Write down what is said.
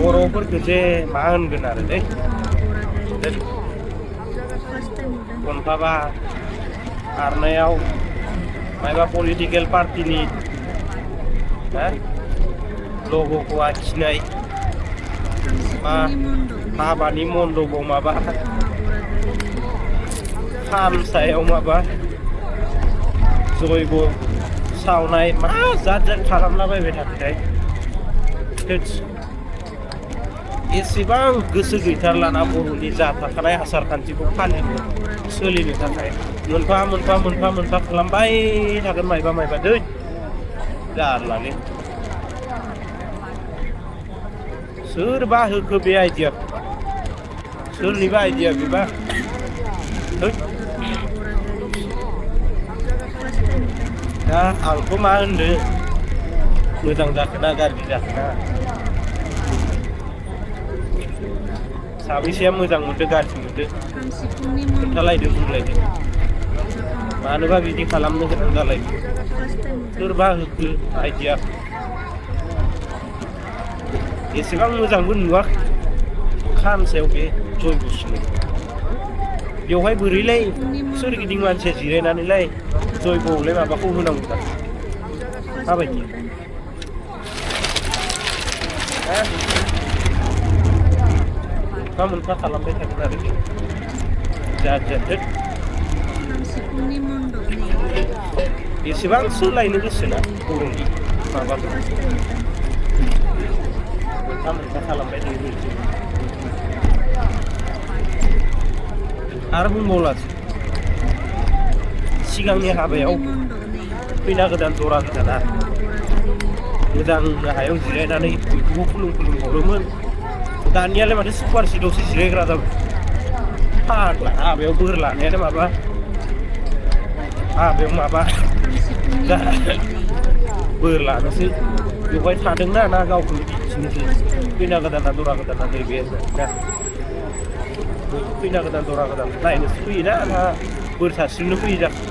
बर'फोरखौ जे मा होनगोन आरो दै मोनफाबा खारनायाव मायबा पलिटिकेल पार्टिनि लग'खौ आखिनाय बा हाबानि मन्दपाव माबा खाम सायाव माबा जयग' सावनाय मा जात जात खालामलाबायबाय थाखोथाय एसेबां गोसो गैथारलाना बर'नि जा थाखानाय आसार खान्थिखौ फालिनो सोलिनो थाखाय मोनफा मोनफा खालामबाय थागोन मायबा दै जारलालै सोरबा होखो बे आइडियाखौ सोरनिबा आइडिया बेबा दा आंथ' मा होनदों मोजां जाखोना गाज्रि जाखोना साबैसेया मोजां मोनदों गाज्रि मोनदों खोन्थालायदो बुंलायदो मानोबा बिदि खालामनो गोनां जालायदो सोरबा होखो आइडिया एसेबां मोजांबो नुवाखै खाम सायाव बे जयग' सिनाय बेवहाय बोरैलाय सोरगिदिं मानसिया जिरायनानैलाय जयग'आवलाय माबाखौ होनांगौ दा माबायदि मोनफा खालामबाय थागोन आरो जात एसेबां सोलायनो गोसोना बर'नि माबाखौ मोनफा खालामबाय थायो आरो बुंबावलासो सिगांनि हाबायाव खैना गोदान जरा गोदाना मोजां हायाव जिरायनानै बयखौबो खुलुम हरोमोन दानियालाय माथो सुपार सिटआवसो जिरायग्रा जाबाय फाग्ला हाबायाव बोर लानायानो माबा बोर लानोसै बेवहाय थादोंना ना गावखौनो दिन्थिनोसै खैना गोदाना जरा गोदाना नैबे खैना गोदान जरा गोदान नायनोसो फैयोना ना बोर सारस्रिनो फैयो जाखो